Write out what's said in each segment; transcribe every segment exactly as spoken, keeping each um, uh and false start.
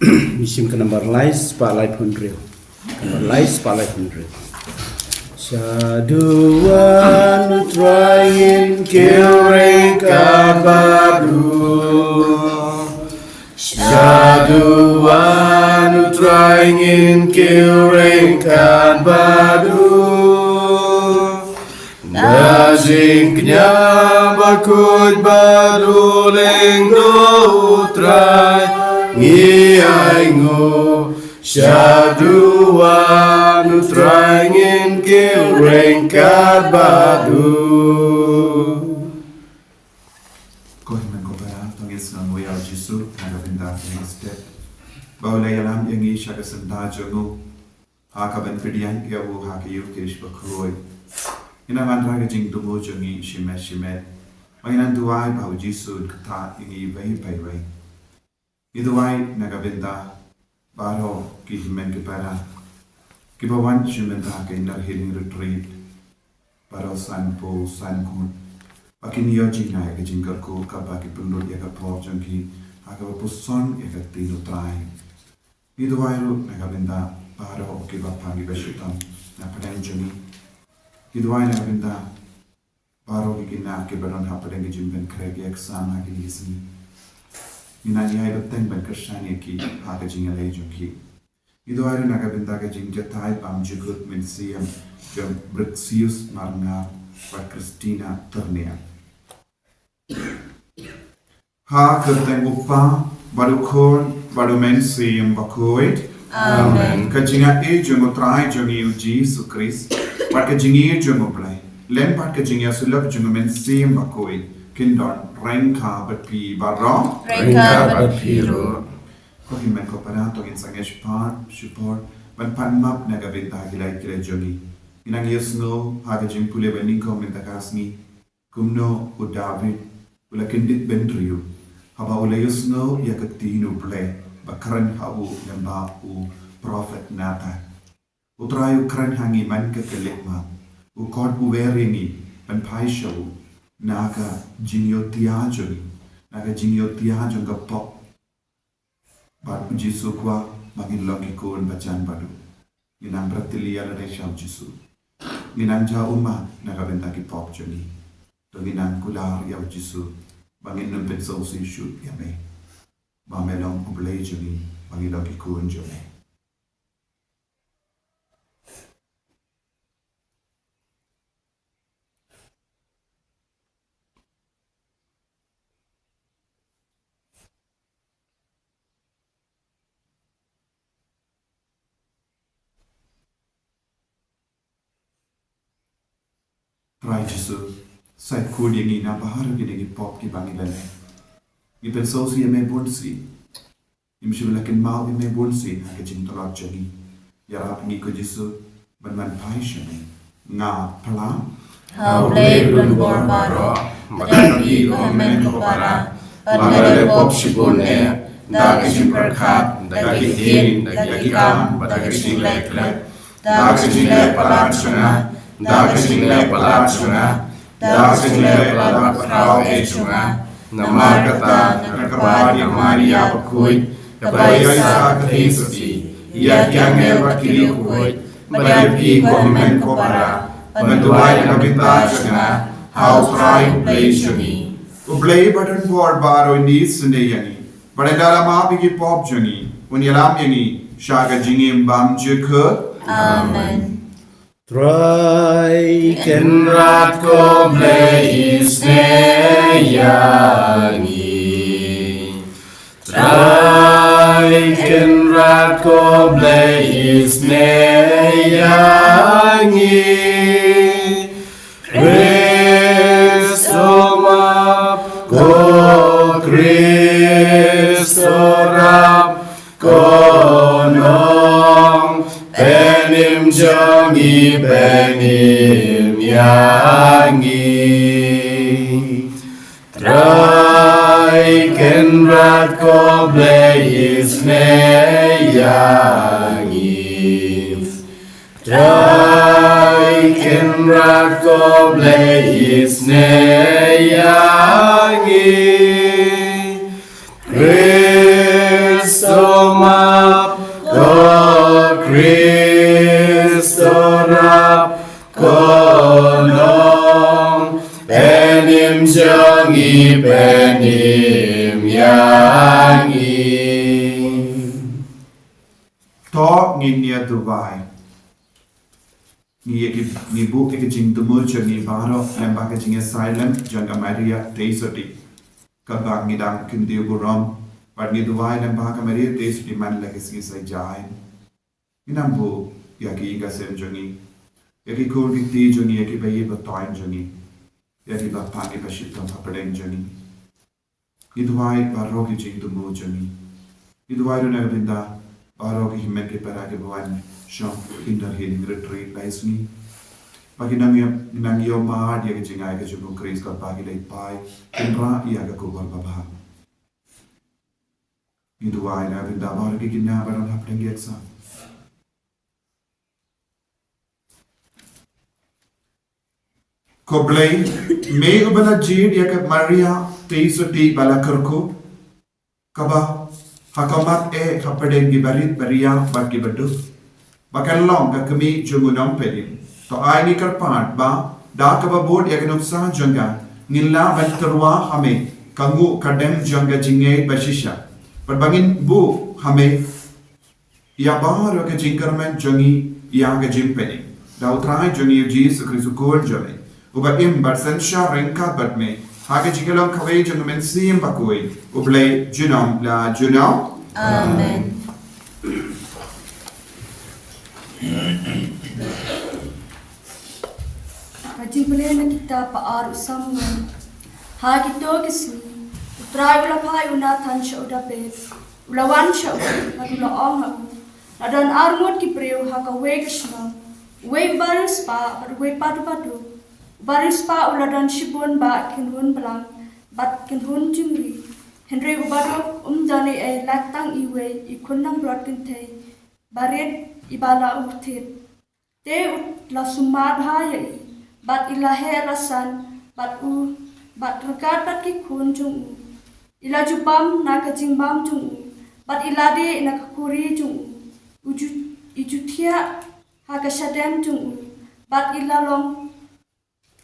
Ngi shim ka nambar lai spah laiphew hynriew. Ka nambar lai spah laiphew hynriew. Sha duwan u Trai ngin kiew ryngkat bad u. Sha duwan u Trai ngin kiew ryngkat bad u. Da jingkñia bakhuid bad u lyngdoh u Trai ngi ainguh. Sha duwan u Trai ngin kiew ryngkat bad u. Ko hynmen ko para, to ngin sngewbha ïa u Jisu na ka bynta kane ka step ba u la ïalam ïa ngi sha ka syndah jong u. Ha kaban pdiang ïa u ha ka ïing Kirist bakhuid, ngin nang wanrah ka jingthmu jong ngi shimet shimet. Ba ngin nang duwai ba u Jisu un ktah ïa ngi iwei pa iwei. Ngi duwai na ka bynta baroh ki hynmen ki para kiba wan sha mynta ka Inner Healing Retreat, baroh san phew san ngut, ba kin ïoh jingïaid ka jingkyrkhu kaba ki pynlut ïa ka por jong ki ha kaba puson ïa ka ktien u Trai. Ngi duwai ruh na ka bynta baroh kiba pang kiba shitom na pdeng jong ngi. Ngi duwai na ka bynta baroh ki khynnah kiba don hapdeng ka jingpynkhreh ïa ka exam ha kine ki sngi. Ngi nang ïai bteng ban kyrshan ïa ki ha ka jingïaleh jong ki. Ngi duwai ruh na ka bynta ka jingjatai bymjukut mynsiem jong Brixius Marngar bad Christina Ternia. Ha ka kyrteng u Kpa bad u Khun bad u Mynsiem Bakhuid. Amen. Ka jingïeit jong u Trai jong ngi u Jisu Khrist bad ka jingïeit jong u Blei lem bad ka jingïasyllok jong u Mynsiem Bakhuid kin don ryngkat bad phi baroh. Ryngkat bad phi ruh. Ko hynmen ko para, to ngin sangeh shipor shipor ban pan map na ka bynta ki lait ki lait jong ngi. Ngin nang ïohsngew ha ka jingpule ba nyngkong mynta ka sngi kumno u David u la kyndit bynriew haba u la ïohsngew ïa ka ktien u Blei ba kren ha u lyngba u prophet Nathan. U Trai u kren ha ngi man ka kylleng map, u khot u wer ïa ngi ban phai sha u na ka jingïohthiah jong ngi, na ka jingïohthiah jong ka pop. Bad u Jisu u kwah ba ngin long ki khun ba jan bad u. Ngin nang bret ïa lade sha u Jisu. Ngin nang jah ummat na ka bynta ki pop jong ngi. To ngin nang kular ïa u Jisu ba ngin nym pynsngewsih shuh ïa me, ba me long u Blei jong ngi, ba ngi long ki khun jong me. Trai Jisu, sa khuid ïa ngi na baroh kine ki pop kiba ngi la leh. Ngi pynsngewsih ïa me bunsien. Ngim shym la kynmaw ïa me bunsien ha ka jingtlot jong ngi. Ïarap ïa ngi ko Jisu ban wan phai sha me. Nga phla ha U Blei u donbor baroh, bad ïa phi ko hynmen ko para, bad lada phi pop shibun eh da ka jingpyrkhat, da ki ktien, da ki kam, bad da ka jingleh klet, da ka jingleh palat jong nga, da ka jingleh palat jong nga, da ka jingleh palat bakhraw eh jong nga. Namar kata nga kyrpad ïa ka Maria bakhuid, kaba ïaishah kyrteng shisha ïa ki angel bad ki riewkhuid, bad ïa phi ko hynmen ko para, ban duwai na ka bynta jong nga ha U Trai U Blei jong ngi. U Blei ba donbor baroh un isynei ïa ngi, bad un da la map ïa ki pop jong ngi, un ïalam ïa ngi sha ka jingim bymjukut. Amen. Trai Kynrad ko Blei isynei ïa ngi. Trai Kynrad ko Blei isynei ïa ngi. Khrist u map, ko Khrist u rap, ko nongpynim jong ngi, pynim ïa ngi. Trai Kynrad ko Blei isynei ïa ngi. Trai Kynrad ko Blei isynei ïa ngi. Khrist u map, To ngin ïa duwai. Ngi ïa ki, ngi buh ïa ki jingthmu jong ngi baroh lyngba ka jingïasai lem jong ka Maria Theisotti. Kaba ngi dang kyntiew burom bad ngi duwai lyngba ka Maria Theisotti man la ki sngi Saitjaiñ. Ngin ym buh ïa ki ïing ki sem jong ngi, ïa ki khun ki kti jong ngi, ïa ki ba ïeit ba toiñ jong ngi, ïa ki ba pang ki ba shitom hapdeng jong ngi. Ngi duwai baroh ki jingthmu jong ngi. Ngi duwai ruh na ka bynta baroh ki hynmen ki para ki ba wan shong Inner Healing Retreat lai sngi. Ba kin nang ïoh, nang ïoh mad ïa ka jingai ka jong u Khrist kaba ki dei pai, kin rah ïa ka khubor babha. Ngi duwai na ka bynta baroh ki khynnah ba don hapdeng ki exam. Ko Blei, me uba la jied ïa ka Maria Theisotti ba la kyrkhu, kaba ha khmat eh hapdeng ki barit baria bad ki baduk, ba kan long ka kmie jong u Nongpynim. To ai ngi kyrpad ba da kaba bud ïa ka nuksa jong ka, ngin lah ban tyrwa ha me ka nguh ka dem jong ka jingngeit ba shisha, bad ba ngin buh ha me ïa baroh ka jingkyrmen jong ngi ïa ka jingpynim. Da U Trai jong ngi U Jisu Khrist U Khun jong me, uba im bad synshar ryngkat bad me ha ka jingïalong kawei jong U Mynsiem Bakhuid, U Blei junom la junom. Amen. Ka jingpule na ka kitab ba ar u Samuel. Ha kito ki sngi, U Trai u la phah ïa u Nathan sha u Dabid, u la wan sha u, bad u la ong ha u, la don ar ngut ki briew ha kawei ka shnong, uwei uba riewspah bad uwei pat uba duk. Uba riewspah u la don shibun bah kynhun blang bad kynhun jingri, hynrei uba duk um don ei ei, lait tang iwei i khun langbrot kynthei barit iba la u thied. Te u la sumar bha ïa i, bad i la heh la san, bad u, bad ryngkat bad ki khun jong u. I la ju bam na ka jingbam jong u, bad i la dih na ka khuri jong u. U ju, i ju thiah ha ka shadem jong u, bad i la long,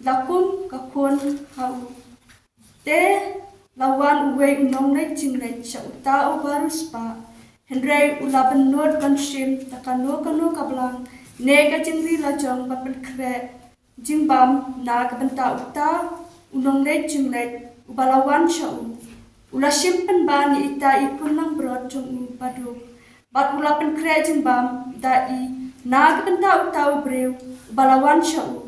la kum ka khun ha u. Te la wan uwei u nongleit jingleit sha uta uba riewspah, hynrei u la bynnud ban shim da kano kano ka blang ne ka jingri lajong ban pynkhreh jingbam na ka bynta uta u nongleit jingleit uba la wan sha u. U la shim pynban ïa ita i khun langbrot jong u baduk, bad u la pynkhreh jingbam da i na ka bynta uta u briew uba la wan sha u.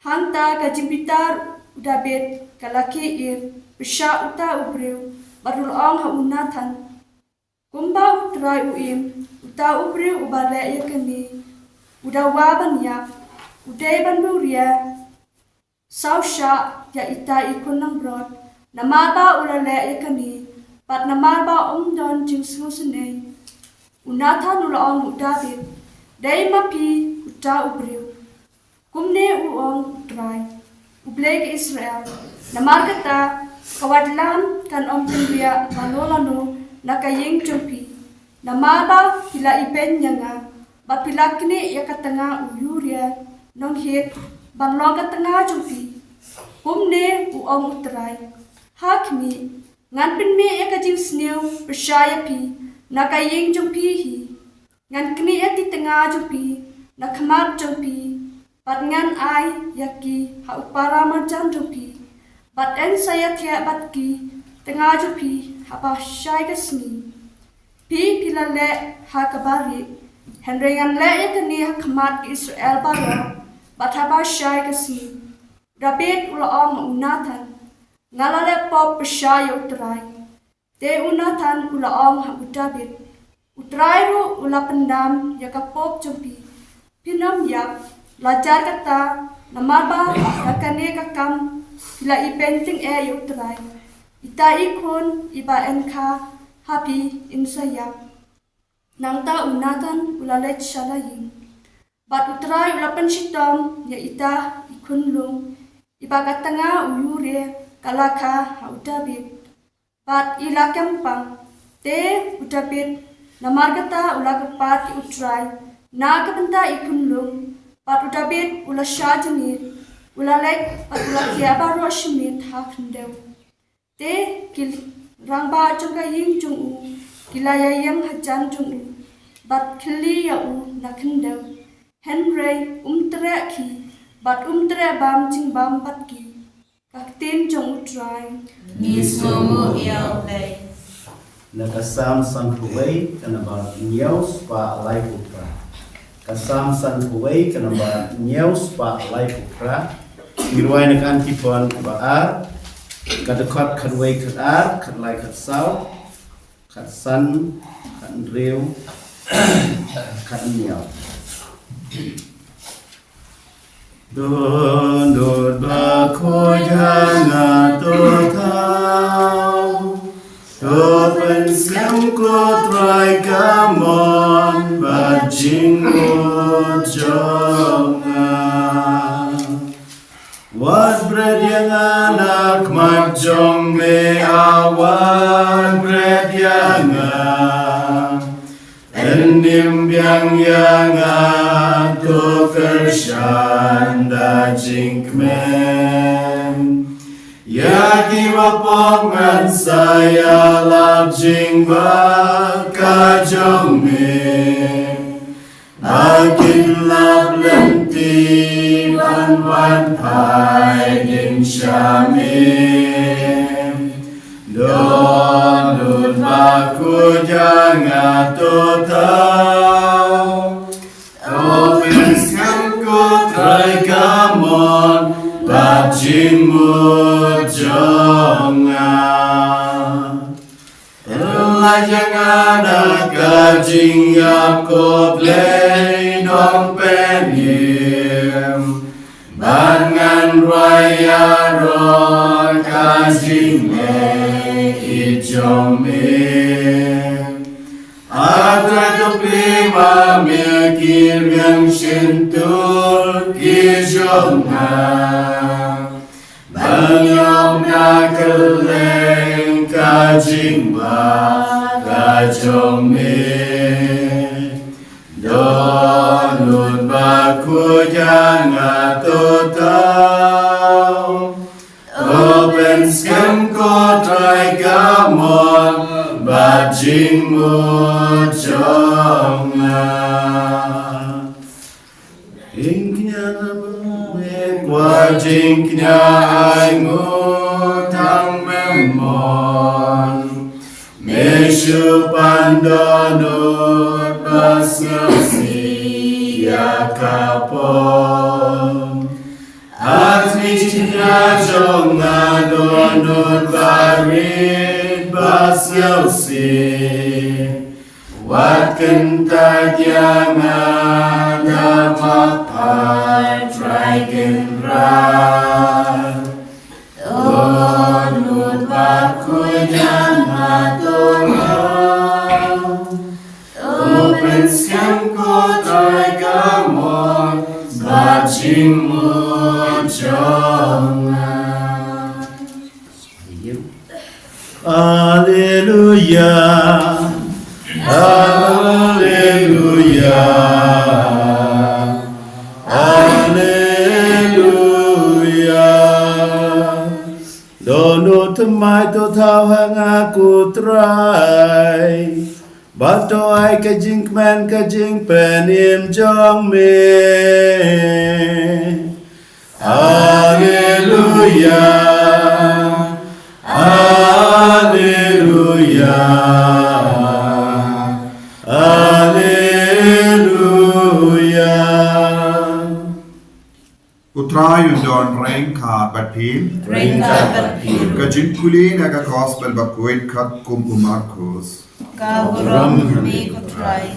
Hangta ka jingbitar u Dabid ka la khih ir pyrshah uta u briew, bad u la ong ha u Nathan, kumba U Trai u im, uta u briew uba leh ïa kane u dawa ban ïap, u dei ban buhrieh saw shah ïa ita i khun langbrot, namar ba u la leh ïa kane, bad namar ba um don jingsngewsynei. U Nathan u la ong ha u Dabid, dei ma phi uta u briew. Kumne u ong U Trai, U Blei ka Israel, namar kata, ka waitlam kan ym pynbiang lano lano na ka ïing jong phi. Namar ba phi la ibeiñ ïa nga, bad phi la knieh ïa ka tnga u Uriah nong Hit ban long ka tnga jong phi. Kumne u ong U Trai, ha khmih, ngan pynmih ïa ka jingsniew pyrshah ïa phi na ka ïing jong phi hi. Ngan knieh ïa ki tnga jong phi na khmat jong phi, bad ngan ai ïa ki ha u para marjan jong phi, bad yn sa ïathiah bad ki tnga jong phi haba shai ka sngi. Phi phi la leh ha kaba rieh, hynrei ngan leh ïa kane ha khmat ki Israel baroh, bad haba shai ka sngi. U Dabid u la ong ha u Nathan, nga la leh pop pyrshah ïa U Trai. Te u Nathan u la ong ha u Dabid, U Trai ruh u la pyndam ïa ka pop jong phi, phin ym ïap. La jar kata, namar ba da kane ka kam phi la ibeiñ tyngeh ïa U Trai. Ita i khun iba yn kha ha phi in sa ïap. Nangta u Nathan u la leit sha la ïing. Bad U Trai u la pynshitom ïa ita i khunlung, iba ka tnga u Uriah ka la kha ha u Dabid. Bad i la kem pang. Te u Dabid, namar kata u la kyrpad ïa U Trai na ka bynta i khunlung. Bad u Dabid u la shah jingit, u la leit bad u la thiah baroh shi miet ha khyndew. Te ki, rangbah jong ka ïing jong u, ki la ïaïeng hajan jong u, bad khylli ïa u na khyndew. Hynrei um treh khie, bad um treh bam jingbam bad ki. Ka ktien jong U Trai. Ngi sngewnguh ïa U Blei. Na ka Salm sanphew wei ka nambar hynñiew spah laiphew phra. Ka Salm sanphew wei ka nambar hynñiew spah laiphew phra. Ngi rwai na ka Antiphon ba ar. Ka dkhot khatwei, khatar, khatlai, khatsaw, khatsan, khathynriew, khathynñiew. Dohnud ba khuid ha nga, to thaw. To pynskhem, ko Trai, ka mon bad jingmut jong nga. Wat bret ïa nga na khmat jong me, a wat bret ïa nga. Pynim biang ïa nga, to kyrshan da jingkmen. Ïa kiba pop ngan sa ïalap jingbakla jong me. Ba kin lap lynti ban wan phai dien sha me. Dohnud ba khuid ha nga, to thaw. To pynskhem, ko Trai, ka mon bad jingmut jong nga. Pyllait ïa nga na ka jingïap, ko Blei nongpynim. Bad ngan rwai ïaroh ka jingleh jong me. A Trai, to plie ma me ki riang shyntur ki jong nga. Ban ïoh na kylleng ka jingbakla jong me. Dohnud ba khuid ha nga, to thaw. To pynskhem, ko Trai, ka mon bad jingmut jong nga. Jingkñia na me kwah, jingkñia ai nguh tang me mon. Me shu pan dohnud ba sngewsih ïa ka pop. Ar, jingkñia jong nga dohnud ba rit ba sngewsih. Wat kyntait ïa nga da map, Trai Kynrad. Dohnud ba khuid ha nga, to thaw. To pynskhem, ko Trai, ka mon bad jingmut jong nga. Alleluia. Alleluia. Alleluia. Dohnud thymmai, to thaw ha nga, ko Trai. Bad to ai ka jingkmen ka jingpynim jong me. Alleluia. Alleluia. Alleluia. U Trai un don ryngkat bad phi. Ryngkat bad phi. Ka jingpule na ka Gospel bakhuid katkum u Markos. Ka burom ïa me, ko Trai.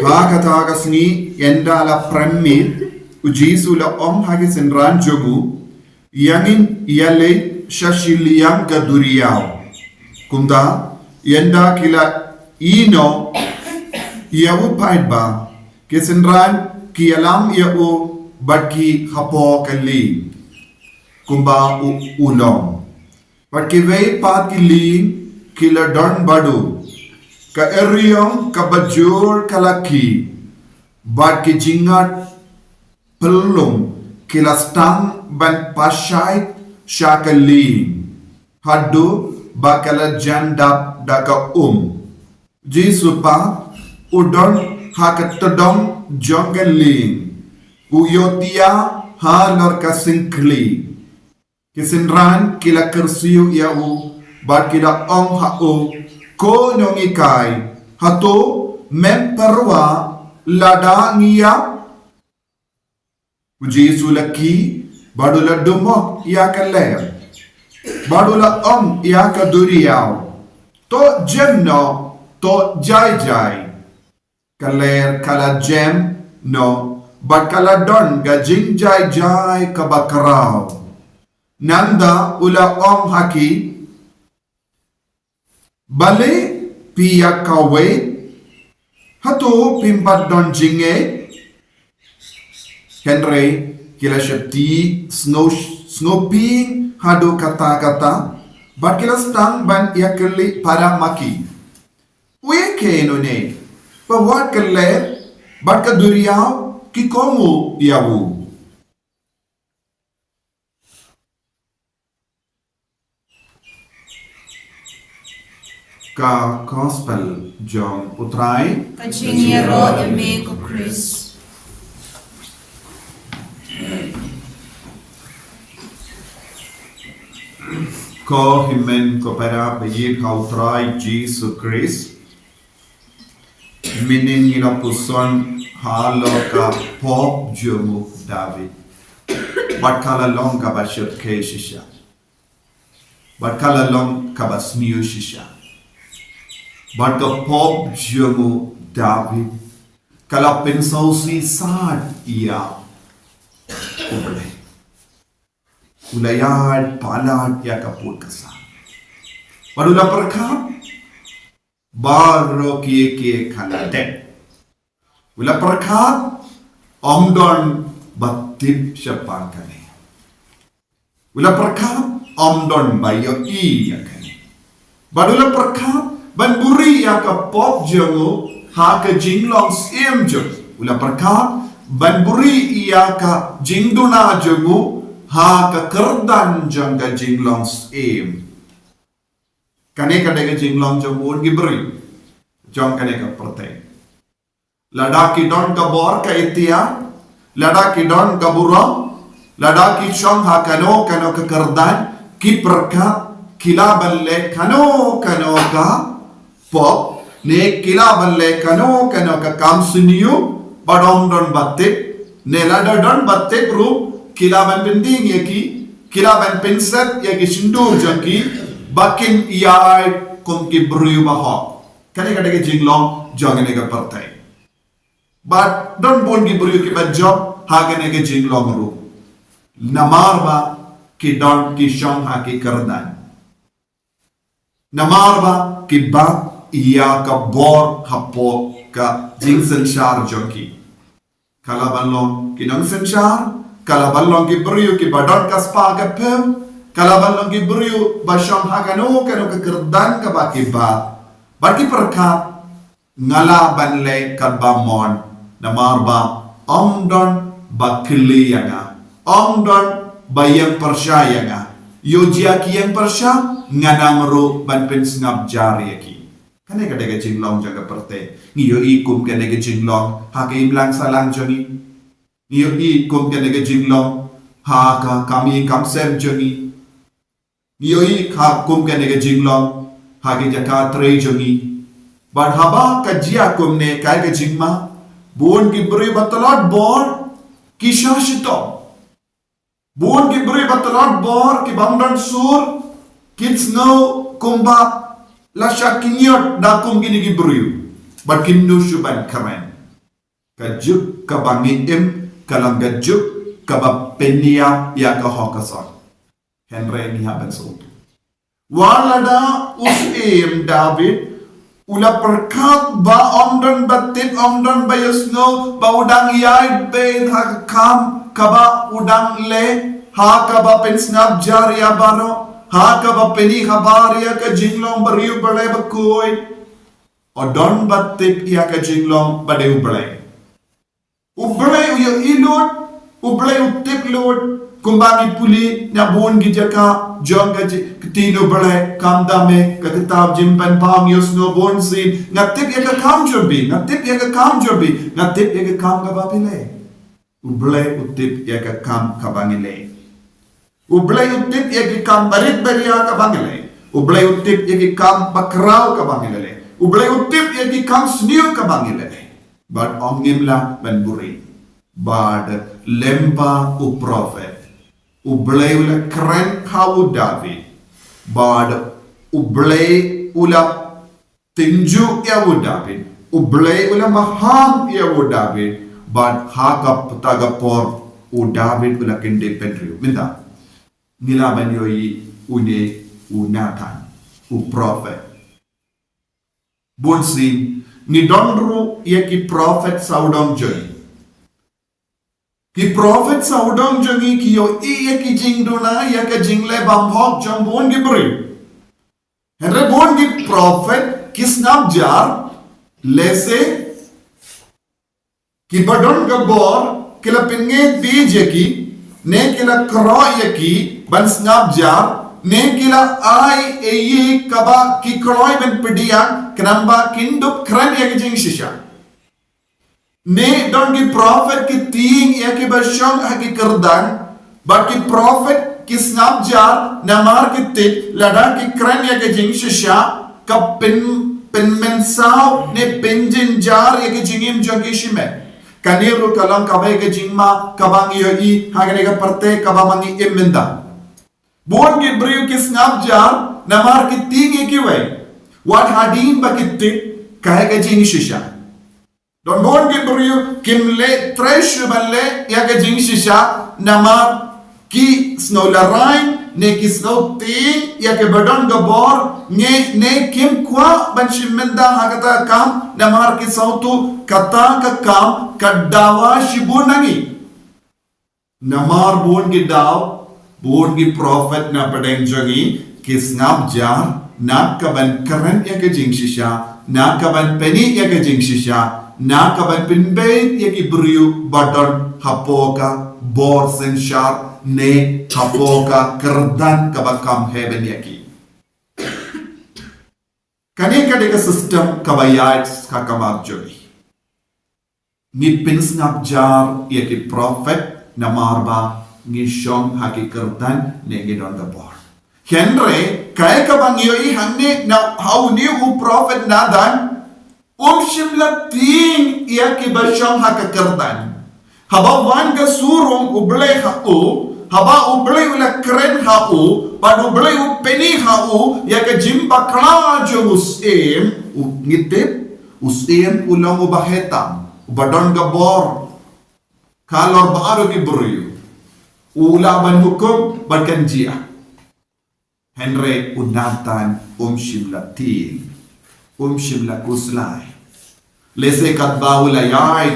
Ha kata ka sngi, ynda la prem miet, u Jisu u la ong ha ki synran jong u, ïa ngin ïaleit sha shiliang ka duriaw. Kumta, ynda ki la ïehnoh ïa u paidbah, ki synran ki ïalam ïa u bad ki hapoh ka lieng, kumba u, u long. Bad kiwei pat ki lieng ki la don bad u. Ka eriong kaba jur ka la khih, bad ki jingat phyllung ki la sdang ban pynshai sha ka lieng, haduh ba ka la jan dap da ka um. Jisu pat u don ha ka tdong jong ka lieng, u ïoh tia halor ka syngkhlieh. Ki synran ki la kyrsiew ïa u bad ki la ong ha u, Ko nonghikai, hato mem pyrwa lada ngi ïap? U Jisu u la khie bad u la dumok ïa ka lyer bad u la ong ïa ka duriaw, To jem noh, to jai jai. Ka lyer ka la jem noh bad ka la don ka jingjai jai kaba khraw. Nangta u la ong ha ki, Balei phi ïa kawei? Hato phim pat don jingngeit? Hynrei ki la sheptieng, sngew, sngewbha haduh katta katta bad ki la sdang ban ïakylli para ma ki, Uei keiñ une ba wat ka lyer bad ka duriaw ki kohnguh ïa u? Ka Gospel jong U Trai. Ka jingïaroh ïa me ko Khrist. Ko hynmen ko para ba ïeit ha U Trai Jisu Khrist. Mynhynnin ngi la puson halor ka pop jong u David. Bad ka la long kaba shyrkhei shisha. Bad ka la long kaba sniew shisha. Bad ka pop jong u David ka la pynsngewsih sat ïa U Blei. U la ïaid palat ïa ka pud ka sah. Bad u la pyrkhat, baroh kiew kiew ka la dep. U la pyrkhat, ym don ba tip shaphang kane. U la pyrkhat, ym don ba ïohi ïa kane. Bad u la pyrkhat ban buhrieh ïa ka pop jong u ha ka jinglong syiem jong u. U la pyrkhat ban buhrieh ïa ka jingduna jong u ha ka kyrdan jong ka jinglong syiem. Kane ka dei ka jinglong jong bun ki briew jong kane ka pyrthei. Lada ki don ka bor ka iktiar, lada ki don ka burom, lada ki shong ha kano kano ka kyrdan, ki pyrkhat ki lah ban leh kano kano ka pop, ne ki lah ban leh kano kano ka kam sniew, bad ym don ba tip, ne lada don ba tip ruh, ki lah ban pynding ïa ki, ki lah ban pynset ïa ki shyntur jong ki, ba kin ïaid kum ki briew ba hok. Kane ka dei ka jinglong jong kane ka pyrthei. Bad don bun ki briew kiba jop ha kane ka jinglong ruh. Namar ba ki don ki shong ha ki kyrdan. Namar ba ki bat ïa ka bor hapoh ka jingsynshar jong ki. Ka lah ban long ki nongsynshar, ka lah ban long ki briew kiba don ka spah ka phew, ka lah ban long ki briew ba shong ha kano kano ka kyrdan kaba ki bat. Bad ki pyrkhat, nga lah ban leh katba mon, namar ba ym don ba kylli ïa nga, ym don ba ïeng pyrshah ïa nga. Ïoh jia ki ïeng pyrshah, ngan nang ruh ban pynsngap jar ïa ki. Kane ka dei ka jinglong jong ka pyrthei. Ngi ïohi kum kane ka jinglong ha ka imlang sahlang jong ngi. Ngi ïohi kum kane ka jinglong ha ka kam ïing kam sem jong ngi. Ngi ïohi ha kum kane ka jinglong ha ki jaka trei jong ngi. Bad haba ka jia kumne, kaei ka jingma? Bun ki briew ba tlot bor ki shah shitom. Bun ki briew ba tlot bor, ki bym don sur, kin sngew kumba la shah kynñiot da kum kine ki briew. Bad kin ym shu ban kren. Ka juk kaba ngi im ka long ka juk kaba pynïap ïa ka hok ka sot. Hynrei ngi hap ban sngewthuh. Wat lada u syiem David u la pyrkhat ba ym don ba tip, ym don ba ïohsngew ba u dang ïaid beit ha ka kam kaba u dang leh, ha kaba pynsngap jar ïa baroh, ha kaba pyni habar ïa ka jinglong briew ba leh ba khuid. U don ba tip ïa ka jinglong ba dei U Blei. U Blei u ïohi lut, U Blei u tip lut, Kumba ngi pule na bun ki jaka jong ka kti U Blei, kam dame ka kitab Jingpynpaw ngi ïohsngew bun sien, nga tip ïa ka kam jong phi, nga tip ïa ka kam jong phi, nga tip ïa ka kam kaba phi leh. U Blei u tip ïa ka kam kaba ngi leh. U Blei u tip ïa ki kam barit baria kaba ngi leh. U Blei u tip ïa ki kam bakhraw kaba ngi leh. U Blei u tip ïa ki kam sniew kaba ngi leh. Bad ong ngim lah ban buhrieh. Bad lyngba u prophet, U Blei u la kren ha u David. Bad U Blei u la tynjuh ïa u David. U Blei u la maham ïa u David. Bad ha kata ka por u David u la kyndit bynriew. Mynta ngi lah ban ïohi une u Nathan, u prophet. Bun sien ngi don ruh ïa ki prophet sawdong jong ngi. Ki prophet sawdong jong ngi ki ïohi ïa ki jingduna, ïa ka jingleh bymhok jong bun ki briew. Hynrei bun ki prophet ki sngap jar, lehse kiba don ka bor ki la pynngeit beit ïa ki, ne ki la kren ïa ki ban sngap jar, ne ki la ai ei kaba ki kren ban pdiang, khnang ba kin dup kren ïa ka jingshisha. Ne don ki prophet ki tieng ïa kiba shong ha ki kyrdan, bad ki prophet ki sngap jar namar ki tip lada ki kren ïa ka jingshisha ka pyn, pynmynsaw ne pynjynjar ïa ka jingim jong ki shimet. Kane ruh ka long kawei ka jingma kaba ngi ïohi ha kane ka pyrthei kaba ma ngi im mynta. Bun ki briew ki sngap jar namar ki tieng ïa kiwei, wat hadien ba ki tip kaei ka jingshisha. Don bun ki briew kim leh trei shuh ban leh ïa ka jingshisha namar ki sngew larai ne ki sngew tieng ïa kiba don ka bor, ne, ne kim kwah ban shim bynta ha kata ka kam namar ki sngewthuh kata ka kam ka dawa shibun na ngi. Namar bun ki daw, bun ki prophet na pdeng jong ngi ki sngap jar na ka ban kren ïa ka jingshisha, na ka ban pyni ïa ka jingshisha, na ka ban pynbeit ïa ki briew ba don hapoh ka bor synshar ne hapoh ka kyrdan kaba kham heh ban ïa ki. Kane ka dei ka system kaba ïaid ha ka kamar jong ngi. Ngi pynsngap jar ïa ki prophet namar ba ngi shong ha ki kyrdan ne ngi don ka bor. Hynrei kaei kaba ngi ïohi hangne na ha une u prophet Nathan, um shym la tieng ïa kiba shong ha ka kyrdan. Haba wan ka sur jong U Blei ha u, haba U Blei u la kren ha u, bad U Blei u pyni ha u ïa ka jingbakla jong u syiem, u ngi tip u syiem u long uba heh tam, uba don ka bor halor baroh ki briew. U lah ban hukum bad kan jia. Hynrei u Nathan um shym la tieng, um shym la khuslai. Lehse katba u la ïaid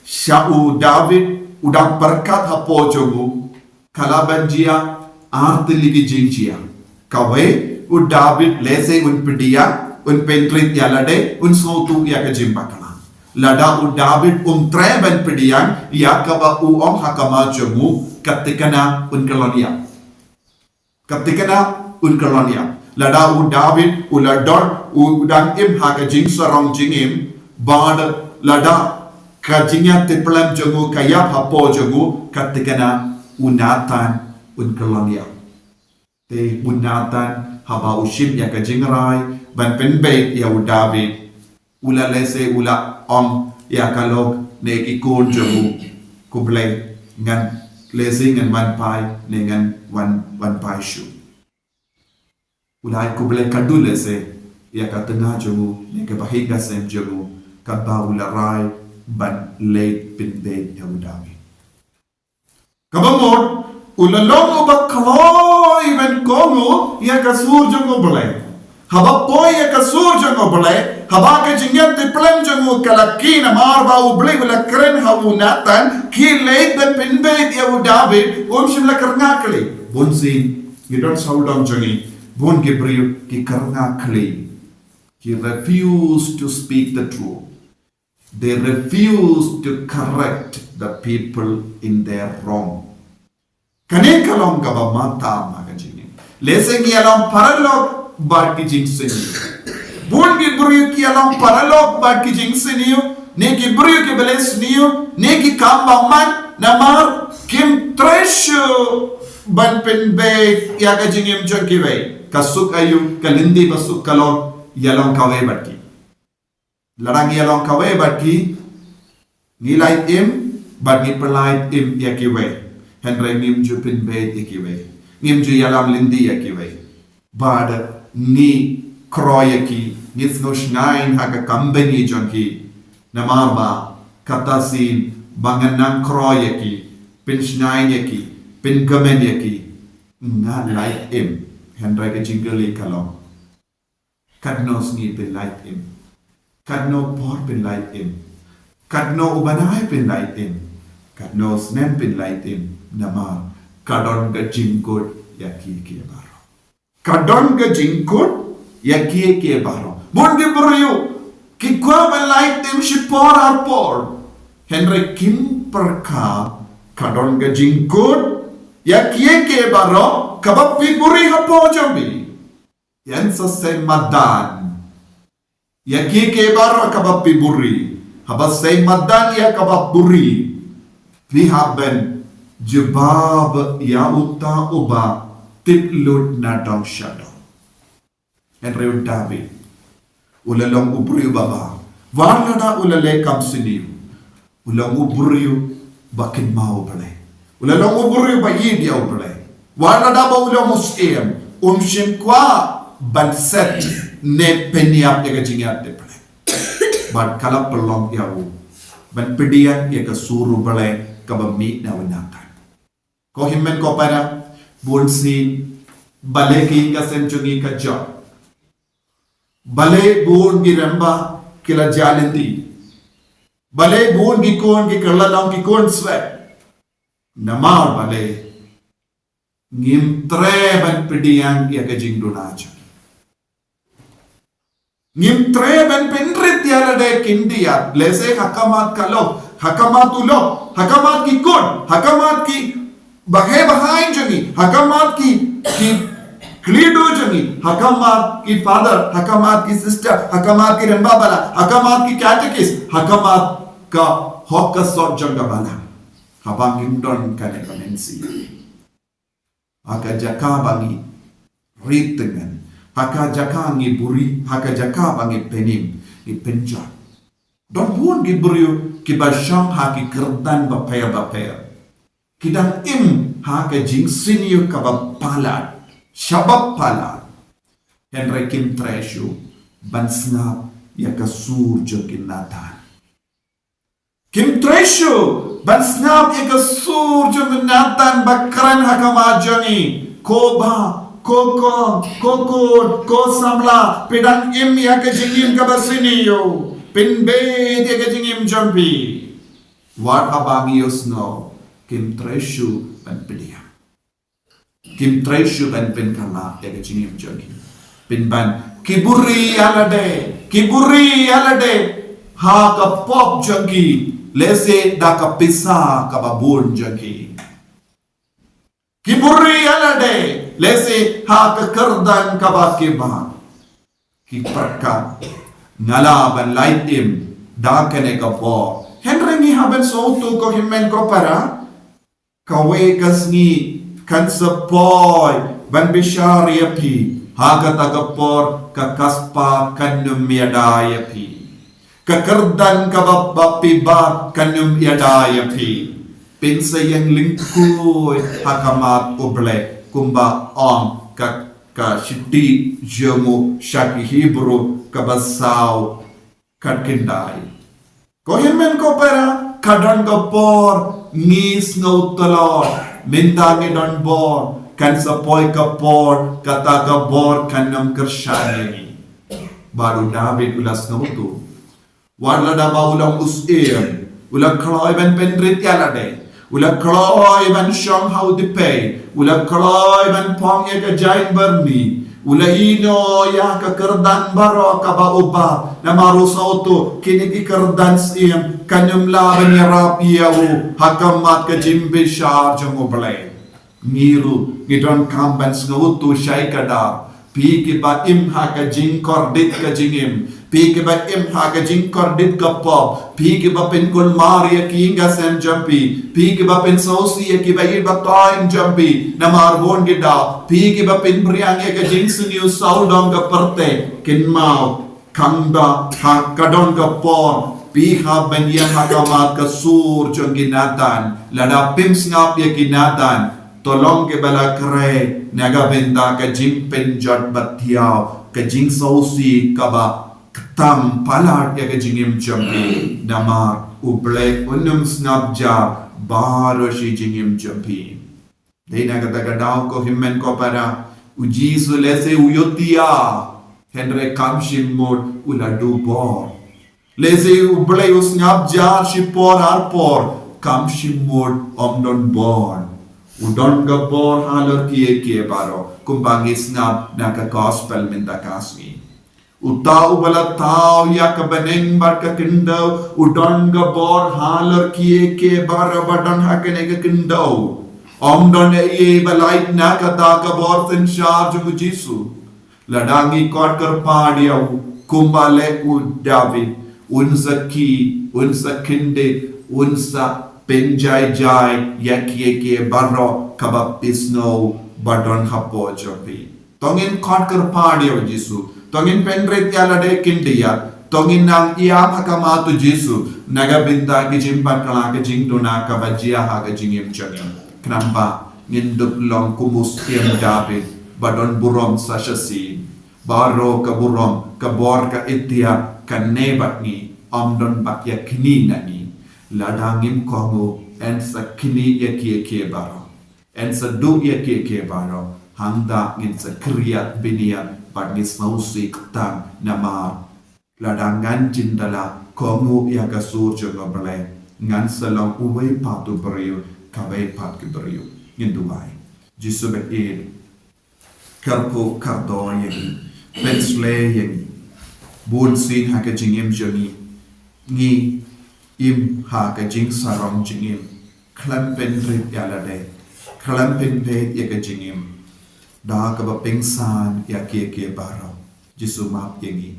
sha u David u dang pyrkhat hapoh jong u, ka lah ban jia ar tylli ki jingjia. Kawei, u David lehse un pdiang, un pynrit ïa lade, un sngewthuh ïa ka jingbakla. Lada u David um treh ban pdiang ïa kaba u ong ha ka kamar jong u, ka thikna un kyllon ïap. Ka thikna un kyllon ïap. Lada u David u la don, u dang im ha ka jingsarong jingim, bad lada ka jingïatiplem jong u ka ïap hapoh jong u, ka thikna u Nathan un kyllon ïap. Te u Nathan haba u shim ïa ka jingrai ban pynbeit ïa u David, u la lehse u la ong ïa ka lok ne ki khun jong u, khublei, ngan lehse ngan wan phai ne ngan wan, wan phai shuh. U la ai khublei khadduh lehse ïa ka tnga jong u ne ka bahaïing ka sem jong u, katba u la rai ban leit pynbeit ïa u David. Kaba mut, u la long uba kloi ban kohnguh ïa ka sur jong U Blei. Haba poi ïa ka sur jong U Blei, haba ka jingïatiplem jong u ka la khih namar ba U Blei u la kren ha u Nathan, khie leit ban pynbeit ïa u David, um shym la kyrngah khlieh. Bun sien ngi don sawdong jong ngi, bun ki briew ki kyrngah khlieh. He refused to speak the truth. They refuse to correct the people in their wrong. Kane ka long kaba matam ha ka jingim. Lehse ngi ïalong paralok bad ki jingsniew. Bun ki briew ki ïalong paralok bad ki jingsniew, ne ki briew kiba leh sniew, ne ki kam ba man, namar kim treh shuh ban pynbeit ïa ka jingim jong kiwei. Ka suk aïu, ka lynti ba suk ka long ïalong kawei bad ki. Lada ngi ïalong kawei bad ki, ngi lait im bad ngi pynlait im ïa kiwei. Hynrei ngim ju pynbeit ïa kiwei, ngim ju ïalam lynti ïa kiwei. Bad ngi kroi ïa ki, ngi sngewshngaiñ ha ka company jong ki. Namar ba kata sien ba ngan nang kroi ïa ki, pynshngaiñ ïa ki, pynkmen ïa ki, nga lait im. Hynrei ka jingkylli ka long, katno sngi pynlait im? Katno por pynlait im? Katno u bnai pynlait im? Katno snem pynlait im? Namar ka don ka jingkut ïa kiei kiei baroh. Ka don ka jingkut ïa kiei kiei baroh. Bun ki briew ki kwah ban lait im shi por ar por, hynrei kim pyrkhat ka don ka jingkut ïa kiei kiei baroh kaba phi buhrieh hapoh jong phi. Ïan sa seng madan ïa kiei kiei baroh kaba phi buhrieh. Haba seng madan ïa kaba buhrieh, phi hap ban jubab ïa uta uba tip lut na dong sha dong. Hynrei u David u la long u briew ba bha. Wat lada u la leh kam sniew, u long u briew ba kynmaw U Blei. U la long u briew ba ïeit ïa U Blei. Wat lada ba u long u syiem, um shym kwah ban set ne pynïap ïa ka jingïaid U Blei. Bad ka la pynlong ïa u ban pdiang ïa ka sur U Blei kaba mih na u Nathan. Ko hynmen ko para, bun sien balei ka ïing ka sem jong ngi ka jot? Balei bun ki rangbah ki la jah lynti? Balei bun ki khun ki kylla long ki khun swet? Namar balei? Ngim treh ban pdiang ïa ka jingduna jong ngi. Ngim treh ban pynrit ïa lade khyndiat, lehse ha khmat ka lok, ha khmat u lok, ha khmat ki khun, ha khmat ki bahei bahain jong ngi, ha khmat ki, ki khlieh jong ngi, ha khmat ki father, ha khmat ki sister, ha khmat ki rangbah bala, ha khmat ki catechist, ha khmat ka hok ka sot jong ka balang. Haba ngim don kane ka mynsiem, ha ka jaka ba ngi rit tyngen, ha ka jaka ngi buhrieh, ha ka jaka ba ngi pynim, ngi pynjot. Don bun ki briew kiba shong ha ki kyrdan bapher bapher. Ki dang im ha ka jingsniew kaba palat, shabar palat. Hynrei kim treh shuh ban sngap ïa ka sur jong ki Nathan. Kim treh shuh ban sngap ïa ka sur jong u Nathan ba kren ha khmat jong ngi. Ko bah, ko kong, ko khun, ko samla, phi dang im ïa ka jingim kaba sniew. Pynbeit ïa ka jingim jong phi. Wat haba ngi ïohsngew, kim treh shuh ban pdiang. Kim treh shuh ban pynkylla ïa ka jingim jong ngi. Pynban ki buhrieh ïa lade, ki buhrieh ïa lade ha ka pop jong ki, lehse da ka pisa kaba bun jong ki. Ki buhrieh ïa lade lehse ha ka kyrdan kaba ki bam. Ki pyrkhat, nga lah ban lait im da kane ka bor. Hynrei ngi hap ban sngewthuh ko hynmen ko para, kawei ka sngi kan sa poi ban bishar ïa phi. Ha kata ka por ka kaspa kan ym ïada ïa phi. Ka kyrdan kaba, ba phi bam kan ym ïada ïa phi. Phin sa ïeng lyngkhuid ha khmat U Blei, kumba ong ka, ka shithi jong u sha ki Hebru kaba saw, khatkhyndai. Ko hynmen ko para, ka don ka por ngi sngew tlot, mynta ngi don bor, kan sa poi ka por kata ka bor kan ym kyrshan ïa ngi. Bad u David u la sngewthuh. Wat lada ba u long u syiem, u la kloi ban pynrit ïa lade, u la kloi ban shong ha u dipei, u la kloi ban phong ïa ka jaiñ byrni, u la ïehnoh ïa ka kyrdan baroh kaba u bam, namar u sngewthuh kine ki kyrdan syiem kan ym lah ban ïarap ïa u ha khmat ka jingbishar jong U Blei. Ngi ruh ngi donkam ban sngewthuh shai kdar. Phi kiba im ha ka jingkordit ka jingim, phi kiba im ha ka jingkordit ka pop, phi kiba pynkulmar ïa ki ïing ka sem jong phi, phi kiba pynsngewsih ïa kiba ïeit ba toiñ jong phi, namar bun ki daw phi kiba pynphriang ïa ka jingsniew sawdong ka pyrthei. Kynmaw, khamtam ha ka don ka por phi hap ban ïeng ha khmat ka sur jong ki Nathan. Lada phim sngap ïa ki Nathan, to long kiba la khrei na ka bynta ka jingpynjot ba thiaw, ka jingsngewsih kaba kthang palat ïa ka jingim jong phi. Namar U Blei un ym sngap jar baroh shi jingim jong phi. Dei na kata ka daw, ko hynmen ko para, U Jisu lehse u ïohi ïa, hynrei kam shym mut u la duh bor. Lehse U Blei u sngap jar shipor arpor, kam shym mut um don bor. U don ka bor halor kiei kiei baroh, kumba ngi sngap na ka gospel mynta ka sngi. Uta uba la thaw ïa ka bneng bad ka khyndew, u don ka bor halor kiei kiei baroh ba don ha kane ka khyndew. Um don ei ei ba lait na kata ka bor synshar jong U Jisu. Lada ngi khot kyrpad ïa u kumba leh u David, un sa khih, un sa kyndit, un sa pynjai jai ïa kiei kiei baroh kaba phi sngew ba don hapoh jong phi. To ngin khot kyrpad ïa U Jisu. To ngin pynrit ïa lade khyndiat. To ngin nang ïam ha khmat U Jisu na ka bynta ka jingbakla, ka jingduna kaba jia ha ka jingim jong ngi. Khnang ba ngin dup long kum u Syiem David ba don burom sa shisien. Baroh ka burom, ka bor, ka iktiar, kane bad ngi, um don bad ïa kine na ngi. Lada ngim kohnguh, yn sa khih ïa kiei kiei baroh. Yn sa duh ïa kiei kiei baroh. Hangta ngin sa khriat bniat bad ngin sngewsih kthang namar lada ngan jin da la kohnguh ïa ka sur jong U Blei, ngan sa long uwei pat u briew, kawei pat ki briew. Ngin duwai. Jisu ba ïeit, kyrkhu kyrdoh ïa ngi, pynshlei ïa ngi. Bun sien ha ka jingim jong ngi, ngi im ha ka jingsarong jingim, khlem pynrit ïa lade, khlem pynbeit ïa ka jingim da kaba pynsan ïa kiei kiei baroh. Jisu, map ïa ngi.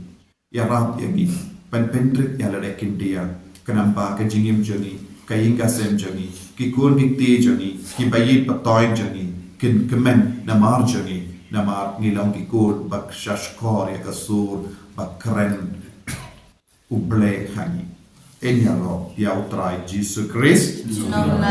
Ïarap ïa ngi ban pynrit ïa lade khyndiat, khnang ba ka jingim jong ngi, ka ïing ka sem jong ngi, ki khun ki kti jong ngi, kiba ïeit ba toiñ jong ngi kin kmen namar jong ngi, namar ngi long ki khun ba shahshkor ïa ka sur ba kren U Blei ha ngi. Yn ïaroh ïa U Trai Jisu Khrist. Amen.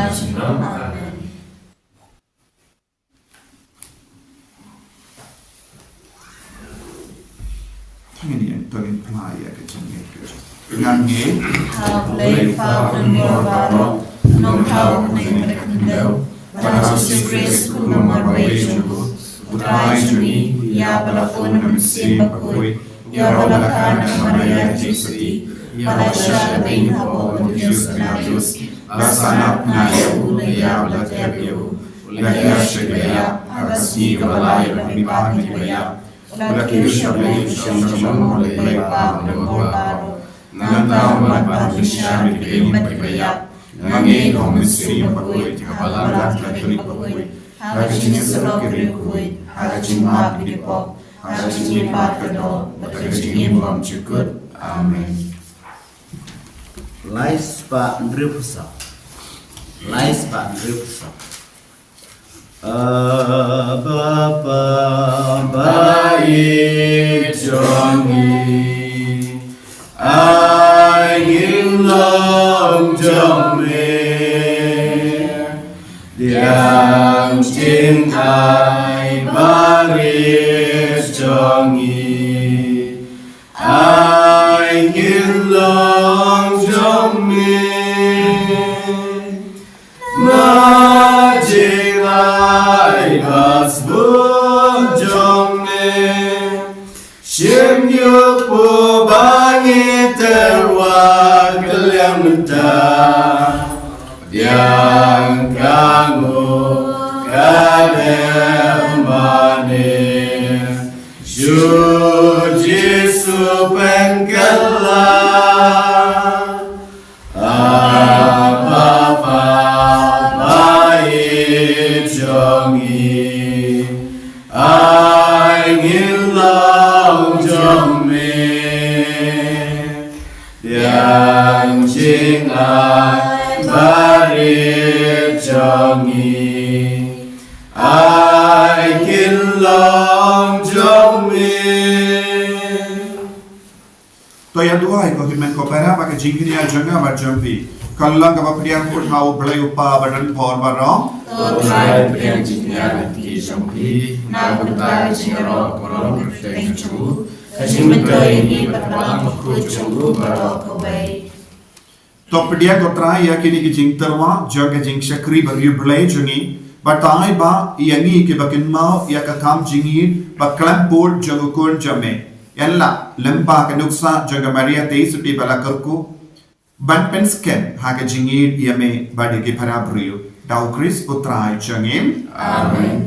Ngin ïa, to ngin pynlait ïa ka jingngeit ka jong ngi. Ngan ngeit ha U Blei Kpa Baroh, Nongthaw ha bneng bad ha khyndew, bad ha U Jisu Khrist u Nongmarwei jong U Trai jong ngi, ïa ba la bun na U Mynsiem Bakhuid, ïa ba la kha na ka Maria Theisotti, ba la shah beiñ hapoh Pontius Pilatus, ba la sahnarphna ïa u, la ïap, la tep ïa u, la hiar sha kiba ïap, ha ka sngi kaba lai u la mih bad kiba ïap, u la kiew sha U Blei, u shong sha ka jong U Blei Kpa Baroh. Nangta un wan ban pynshai ïa kiba im bad kiba ïap. Nga ngeit ha U Mynsiem Bakhuid, ha ka Balang Katholik bakhuid, ha ka jingïasyllok ki riewkhuid, ha ka jingmap ïa ki pop, ha ka jingim bad ka doh, bad ha ka jingim bymjukut. Amen. Lai spah hynriewphew saw. Lai spah hynriewphew saw. Abba Father, ba ïeit jong ngi, ai ngin long jong me. Pdiang jingaiei barit jong ngi, ai ngin long jong me. Ma jingai ba sbun jong me, shim ïa u ba ngi tyrwa ka liang mynta. Pdiang ka nguh ka dem mane, shu Jisu pynkylla. Abba Father, ba ïeit jong Biang jingai barit jong ngi, ai kin long jong me. To ïa duwai ko hynmen ko para ba ka jingkñia jong nga bad jong phi kan long kaba pdiang kut ha U Blei U Kpa badonbor baroh. To Trai pdiang jingkñia jong phi na ka bynta ka jingïaroh ka burom ka kyrteng jong u, ka jingmyntoi ïa ngi bad ka bang bakhuid jong u baroh kawei. To pdiang ko Trai ïa kine ki jingtyrwa jong ka jingshakri bariewblei jong ngi, bad to ai ba ïa ngi kiba kynmaw ïa ka kam jingïeit ba khlem bud jong u Khun jong me, ïa la lyngba ka nuksa jong ka Maria Theisotti ba la kyrkhu, ban pynskhem ha ka jingïeit ïa me bad ïa ki para briew. Da U Khrist U Trai jong ngi. Amen.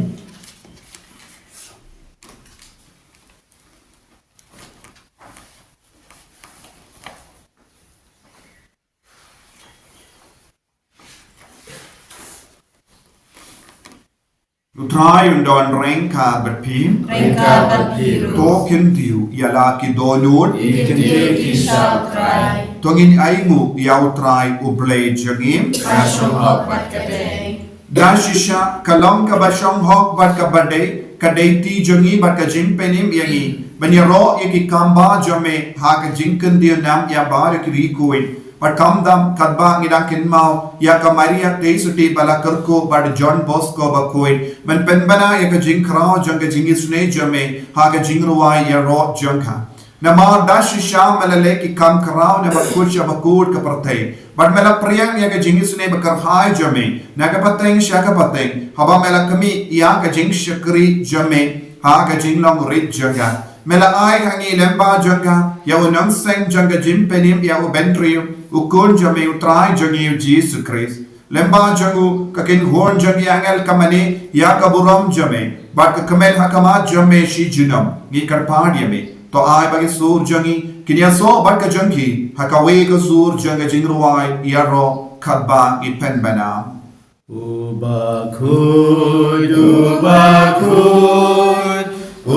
U Trai un don ryngkat bad phi. Ryngkat bad phi ruh. To kyntiew ïa la ki dohnud. Ngi kyntiew ïa phi sha U Trai. To ngin ainguh ïa U Trai U Blei jong ngi. Ka shong hok bad ka dei. Da shisha ka long kaba shong hok bad kaba dei, ka dei ti jong ngi bad ka jingpynim ïa ngi ban ïaroh ïa ki kam ba jong me ha ka jingkyntiew nam ïa baroh ki riewkhuid. Bad khamtam katba ngi dang kynmaw ïa ka Maria Theisotti ba la kyrkhu bad John Bosco bakhuid, ban pynbna ïa ka jingkhraw jong ka jingisynei jong me ha ka jingrwai ïaroh jong ka. Namar da shisha me la leh ki kam khraw na bakut sha bakut ka pyrthei, bad me la pdiang ïa ka jingisynei bakyrhai jong me na ka pateng sha ka pateng, haba me la khmih ïa ka jingshakri jong me ha ka jinglong rit jong ka. Me la ai ha ngi lyngba jong ka ïa u nongseng jong ka jingpynim ïa u Bynriew, u Khun jong me U Trai jong ngi U Jisu Khrist. Lyngba jong u ka kynhun jong ki angel ka mane ïa ka burom jong me, bad ka kmen ha khmat jong me shi junom. Ngi kyrpad ïa me, to ai ba ki sur jong ngi kin ïasoh bad ka jong ki ha kawei ka sur jong ka jingrwai ïaroh katba ngi pynbna. U bakhuid, u bakhuid, U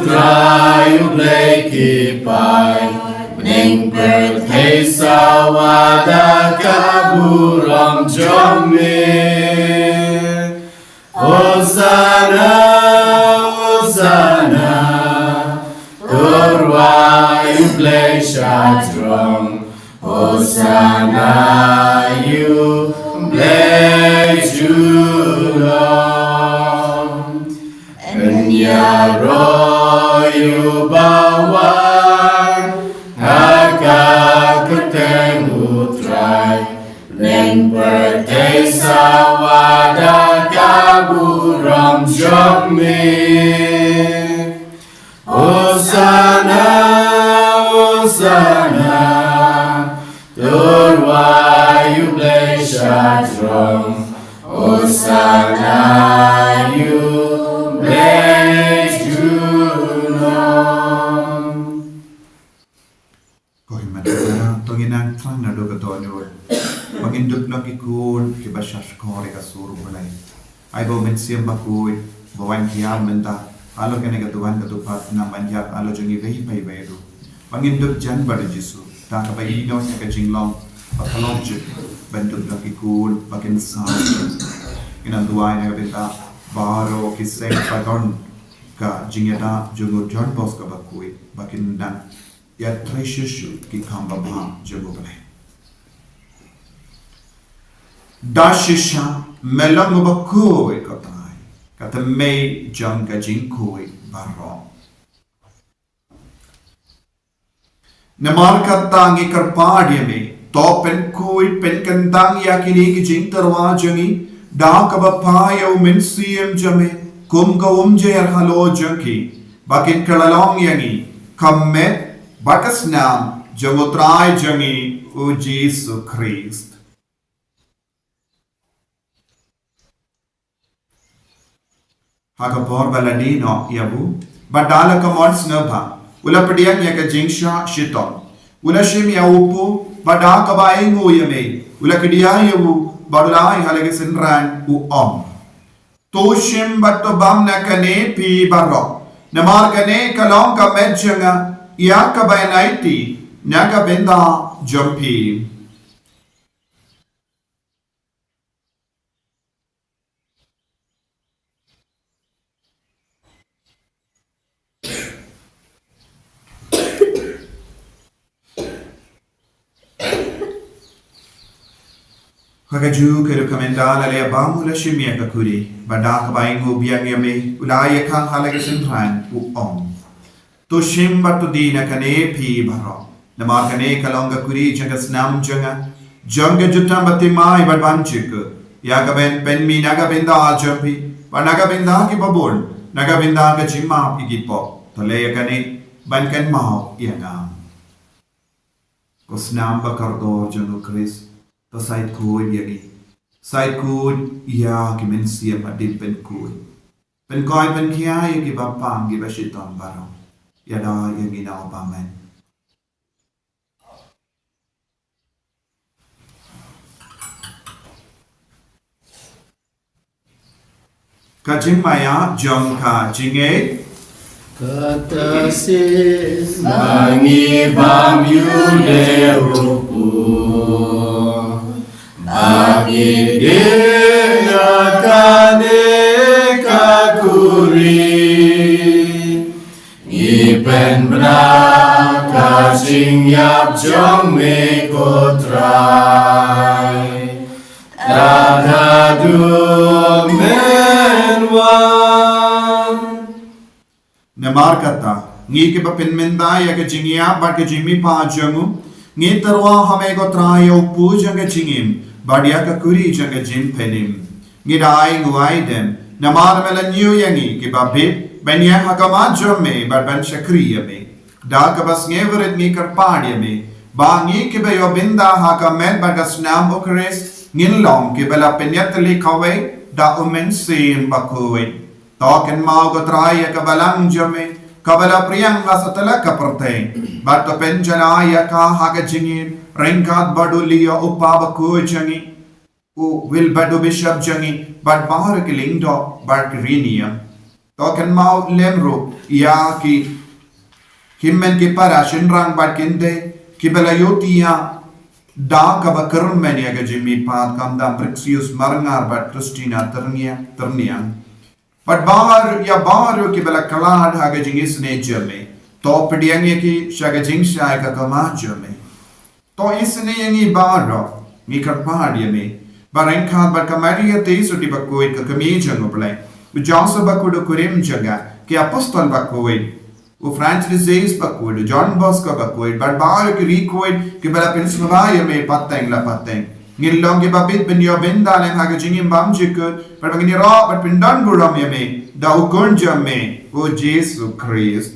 Trai U Blei ki paid, bneng pyrthei sawa da ka burom jong me. Hosana, Hosana, to rwai U Blei sha jrong. Hosana ïa U Blei junom. Yn ïaroh ïa u bawan ha ka kyrteng U Trai. Bneng pyrthei sawa da ka burom jong me. Hosana, Hosana, to rwai U Blei sha jrong. Hosana ïa U Blei junom. Ko hynmen ko para, to ngin nang thrang naduh ka dohnud ba ngin dup long ki khun kiba shahshkor ïa ka sur U Blei. Ai ba U Mynsiem Bakhuid ba wan hiar mynta halor kane ka duwan ka dubha, nang ban hiar halor jong ngi iwei pa iwei ruh, ba ngin dup jan bad U Jisu da kaba ïehnoh ïa ka jinglong ba ka long jong u ban dup long ki khun ba kin sah. Ngin nang duwai na ka bynta baroh ki seng ba don ka jingïada jong u John Bosco Bakhuid ba kin nang ïatrei shuh shuh ki kam babha jong U Blei. Da shisha me long uba khuid, ko Trai, ka thymmei jong ka jingkhuid baroh. Namar kata ngi kyrpad ïa me, to pynkhuid pynkyntang ïa kine ki jingtyrwa jong ngi da kaba phai ïa U Mynsiem jong me kum ka umjer halor jong ki, ba kin kylla long ïa ngi ka met bad ka snam jong U Trai jong ngi U Jisu Khrist. Ha ka por ba la die noh ïa u, bad da la ka mon sngewbha, u la pdiang ïa ka jingshah shitom, u la shim ïa u kpu, bad da kaba ainguh ïa me, u la kdiah ïa u, bad u la ai ha la ki synran, u ong: To shim bad to bam na kane phi baroh. Namar kane ka long ka met jong nga ïa kaba yn aiti Na ka bynta jong phi. Ha kajuh ka dei ka mynta la leh ba u la shim ïa ka kuri, bad da kaba ainguh biang ïa me, u la ïakhang ha la ka synran, u ong: To shim bad to die na kane phi baroh. Namar kane ka long ka kuri jong ka snam jong nga, jong ka jutang bathymmai bad bymjukut, ïa kaba ngan pynmih na ka bynta jong phi, bad na ka bynta kiba bun, na ka bynta ka jingmap ïa ki pop. To leh ïa kane ban kynmaw ïa nga. Ko snam ba kordor jong u Khrist, to shait khuid ïa ngi. Shait khuid ïa ki mynsiem hadien pynkhuid. Pynkoit pynkhia ïa kiba pang kiba shitom baroh. Ïada ïa ngi na u bymman. Ka jingmaïa jong ka jingngeit. Kata shisha ma ngi bym ïoh leh ruh, ba ngi die na kane ka kuri. Ngi pynbna ka jingïap jong me ko Trai, tad haduh men wan. Namar kata, ngi kiba pynmynta ïa ka jingïap bad ka jingmihpat jong u, ngi tyrwa ha me ko Trai ïa u kpu jong ka jingim, bad ïa ka kuri jong ka jingpynim. Ngi da ainguh aidem, namar me la ñiew ïa ngi kiba bit, ban ïeng ha khmat jong me, bad ban shakri ïa me. Da kaba sngewrit ngi kyrpad ïa me, ba ngi kiba ïoh bynta ha ka met bad ka snam u Khrist, ngin long kiba la pynïatylli kawei da u Mynsiem Bakhuid. To kynmaw ko Trai ïa ka balang jong me, kaba la pdiang ha satlak ka pyrthei, bad to pynjlan ïa ka ha ka jingim, ryngkat bad u Leo u kpa bakhuid jong ngi, u Wilbert u bishop jong ngi, bad baroh ki lyngdoh bad ki riewniam. To kynmaw lem ruh ïa ki hynmen ki para shynrang bad kynthei kiba la ïohthiah da kaba kyrmen ïa ka jingmihpat, kum u Brixius Marngar bad Christina Tyrnia, Tyrniang. Bad baroh, ïa baroh kiba la khlad ha ka jingisynei jong me, to pdiang ïa ki sha ka jingshai ka khmat jong me. To isynei ïa ngi baroh, ngi kyrpad ïa me, ba ryngkat bad ka Maria Theisotti bakhuid ka kmie jong u Blei, u Joseph bakhuid u kurim jong ka, ki apostol bakhuid, u Francis Xavier bakhuid, u John Bosco bakhuid, bad baroh ki riewkhuid kiba la pynsngewbha ïa me pateng la pateng, ngin long kiba bit ban ïoh bynta lem ha ka jingim bymjukut, bad ba ngin ïaroh bad pyndonburom ïa me da u Khun jong me, u Jisu Khrist.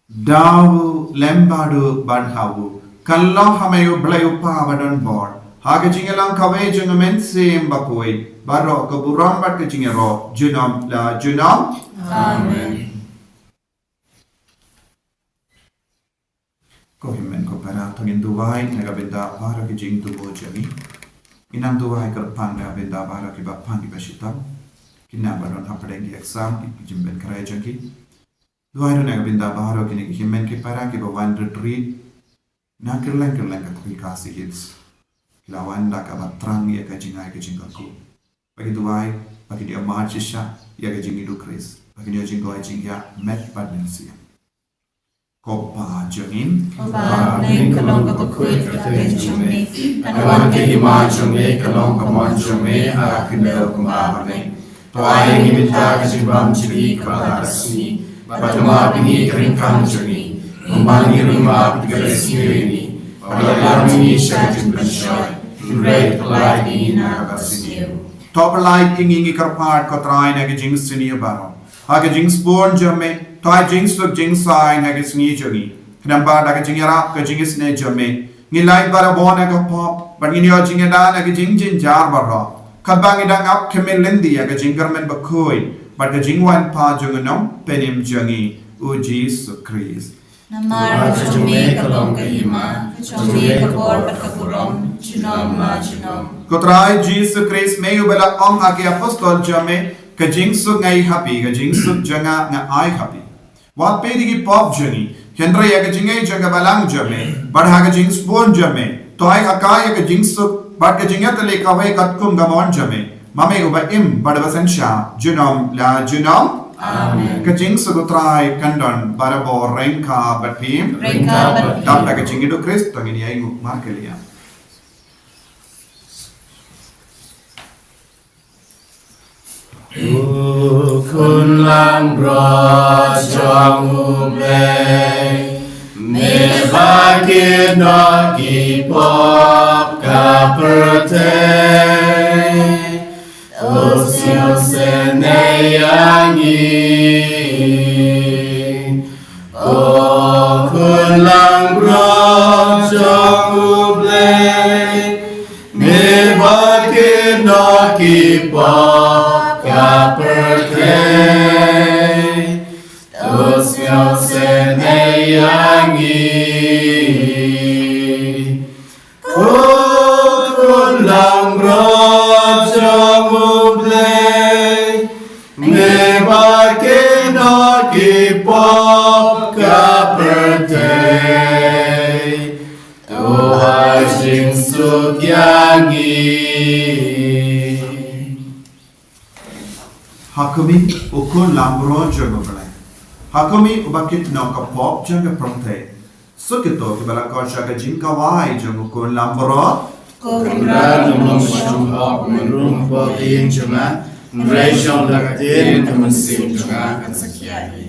Da u lem bad u bad ha u, kan long ha me u Blei u Kpa badonbor, ha ka jingïalang kawei jong u Mynsiem Bakhuid, baroh ka burom bad ka jingïaroh junom la junom. Amen. Ko hynmen ko para, to ngin duwai na ka bynta baroh ki jingthmu jong ngi. Ngin nang duwai kyrpang na ka bynta baroh kiba pang kiba shitom, ki nang ba don hapdeng ki exam, ki jingpynkhreh jong ki. Duwai ruh na ka bynta baroh kine ki hynmen ki para kiba wan retreat na kylleng kylleng ka Khasi Hills. Ki la wan da kaba thrang ïa ka jingai ka jingkyrkhu. Ba ki duwai ba kin ïoh mad shisha ïa ka jingïeit u Khrist, ba kin ïoh jingduwai jingïaid met bad mynsiem. Ko Pa jong ngi, Ko Pa, ba ha bneng, ka long kaba khuid ka kyrteng jong me. Kan wan ka hima jong me, kan long ka mon jong me ha ka khyndew kumba ha bneng. To ai ïa ngi mynta ka jingbam jong ngi kaba ha ka sngi, bad to map ïa ngi ka ryngkang jong ngi, kumba ngi ruh ngi map ïa kiba ïasngew ïa ngi, bad to ïalam ïa ngi sha ka jingpynshoi, hynrei to pyllait ïa ngi na kaba sniew. To pyllait ïa ngi, ngi kyrpad ko Trai, na ka jingsniew baroh. Ha ka jingsbun jong me, to ai jingsuk jingsaiñ ha ka sngi jong ngi. Khnang ba da ka jingïarap ka jingisynei jong me, ngin lait barabor na ka pop, bad ngin ïoh jingïada na ka jingjynjar baroh, katba ngi dang ap khmih lynti ïa ka jingkyrmen bakhuid bad ka jingwan pat jong u Nongpynim jong ngi, u Jisu Khrist. Namar ka jong me ka long ka hima, ka jong me ka bor bad ka burom, junom la junom. Ko Trai Jisu Khrist, me uba la ong ha ki apostol jong me, Ka jingsuk nga ai ha phi, ka jingsuk jong nga nga ai ha phi. Wat peit ïa ki pop jong ngi, hynrei ïa ka jingngeit jong ka balang jong me, bad ha ka jingsbun jong me, to ai ha ka ïa ka jingsuk, bad ka jingïatylli kawei katkum ka mon jong me. Ma me uba im bad uba synshar junom la junom. Amen. Ka jingsuk U Trai kan don barabor ryngkat bad phi. Ryngkat bad phi. Dap da ka jingïaid u Khrist to ngin ïa ïeng markylliang. U khun langbrot jong U Blei, me ba kit noh ki pop ka pyrthei, to sngewsynei ïa ngi. O khun langbrot jong U Blei, me ba kit noh ki pop ka pyrthei, to sngewsynei ïa ngi. O khun langbrot jong U Blei, me ba kit noh ki pop ka pyrthei, to ai jingsuk ïa ngi. Ha khmih, u khun langbrot jong U Blei. Ha khmih, uba kit noh ka pop jong ka pyrthei. Suk ïa kito kiba la koit sha ka jingkawei jong u khun langbrot. Ko Kynrad, ngam long shuh ban rung hapoh ka ïing jong nga, hynrei shu da ka ktien ka mynsiem jong nga kan sa khia ïa ngi.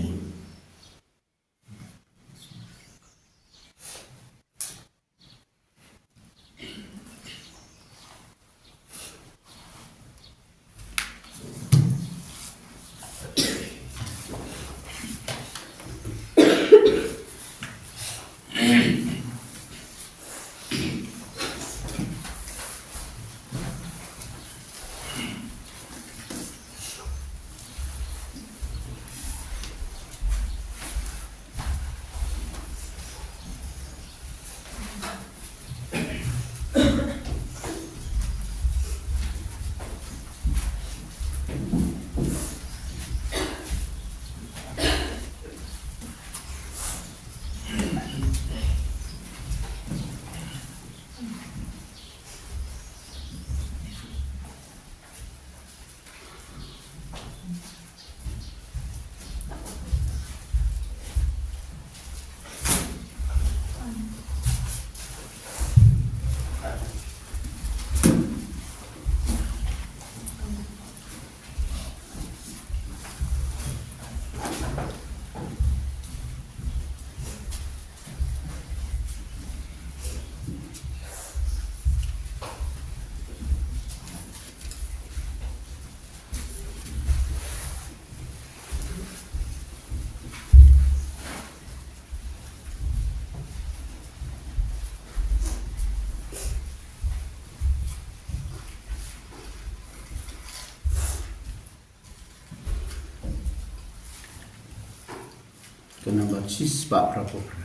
Ka namba shispah phra phew phra.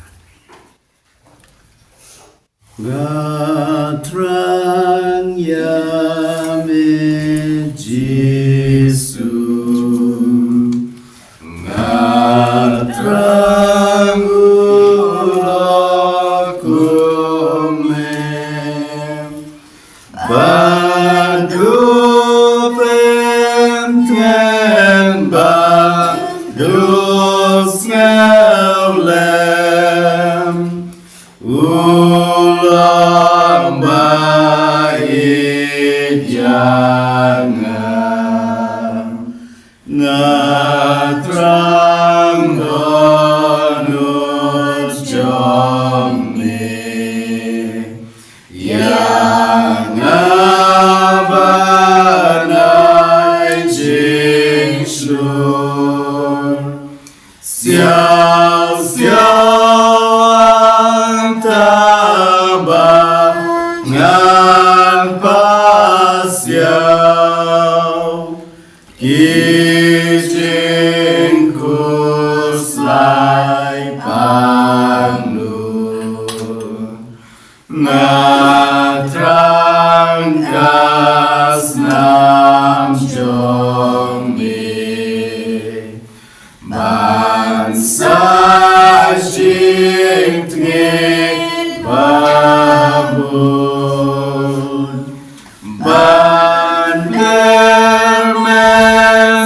Nga thrang ïa me Jisu, nga thrang u lok kum me. Bad u tymmen bad u sngewlem, u long ba ïeit ïa nga. Nga thrang don u jong me, ïa nga ban ai jingshlur. Siaw siaw hangta ba ngan pasiaw. Ki jingkhuslai pang nu, nga thrang ka snam jong me.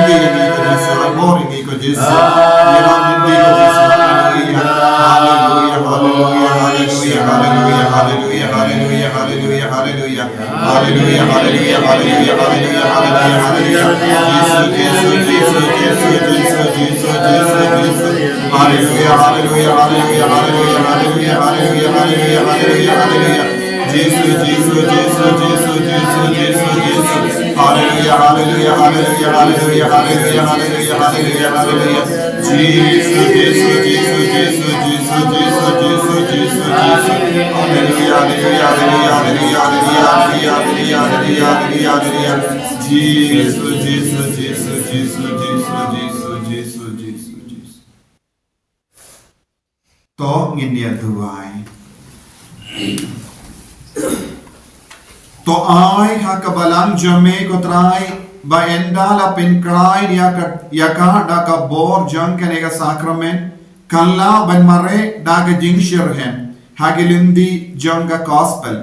Ïalam lynti ïa ngi ko Jisu, ïalam lynti ko Jisu. Haleluya, haleluya, haleluya, haleluya, haleluya, haleluya, haleluya, haleluya. Haleluya, haleluya, haleluya, haleluya, haleluya, haleluya. Jisu, Jisu, Jisu, Jisu. Haleluya, haleluya, haleluya, haleluya, haleluya. Jisu, Jisu, Jisu, Jisu. Haleluya, haleluya, haleluya, haleluya, haleluya, haleluya, haleluya, haleluya. Jisu, Jisu, Jisu, Jisu, Jisu, Jisu, Jisu. Haleluya, haleluya, haleluya, haleluya, haleluya. Jisu, Jisu, Jisu. To ngin ïa duwai. To ai ha ka balang jong me ko Trai, ba ynda la pynkhreh ïa ka, ïa ka da ka bor jong kane ka sakramen, kan lah ban mareh da ka jingshitrhem ha ki lynti jong ka gospel.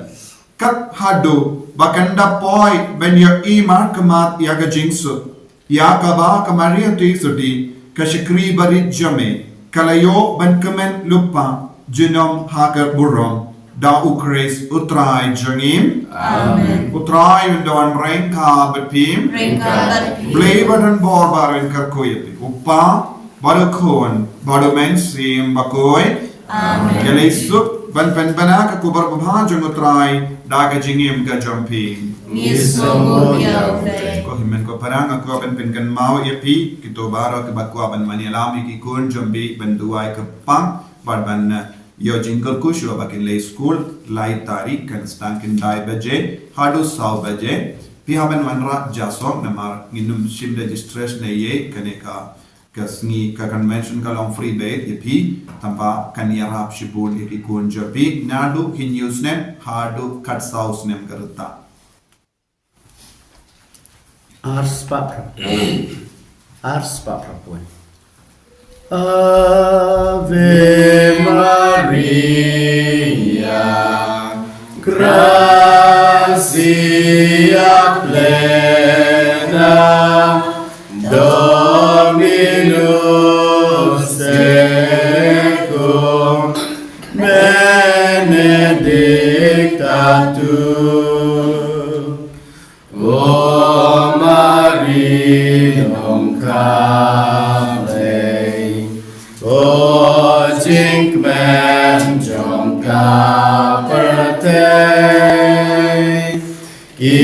Kat haduh ba kan da poi ban ïohi markhmat ïa ka jingsuk. Ïa kaba ka Maria Theisotti, ka shakri barit jong me, ka la ïoh ban kmen lypa junom ha ka burom da U Khrist U Trai jong ngi. Amen. U Trai un don ryngkat bad phi. Ryngkat bad phi. Blei ba don bor baroh un kyrkhu ïa phi. U Kpa, bad U Khun, bad U Mynsiem Bakhuid. Amen. Ïa lei suk ban pynbna ka khubor babha jong U Trai da ka jingim ka jong phi. Ngi sngewbha ïa U Blei. Ko hynmen ko para, nga kwah ban pynkynmaw ïa phi kito baroh kiba kwah ban wan ïalam ïa ki khun jong phi ban duwai kyrpang bad ban, eh, ïoh jingkyrkhu shuwa ba kin leit skul. Lai tarik kan sdang khyndai baje haduh saw baje. Phi hap ban wanrah jasong namar ngin ym shim registration ïa kane ka Ka sngi ka convention ka long free beit ïa phi, tangba kan ïarap shibun ïa ki khun jong phi naduh hynñiew snem haduh khatsaw snem ka rta. Ar spah phra. Ar spah phra poi. Ave Maria, gratia plena, Dominus tecum, benedicta tu, O Maria, nong ka Blei, o jingkmen jong ka pyrthei. Ki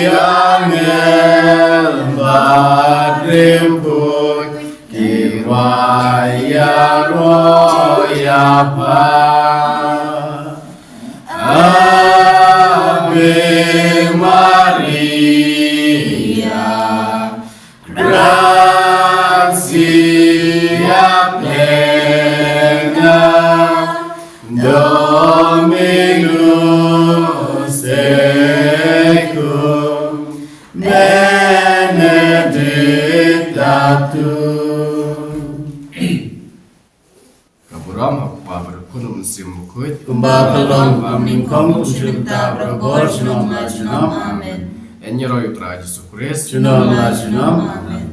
angel ba Rim put ki wa ya ro ya pa. Ave Maria, gracia plena, Dominus tecum, benedicta tu. Ka burom ha u Kpa bad u Khun bad u Mynsiem Bakhuid. Kumba ka long ha nyngkong, kum shynta, barabor, junom la junom. Amen. Yn ïaroh ïa u Trai Jisu Khrist. Junom la junom. Amen.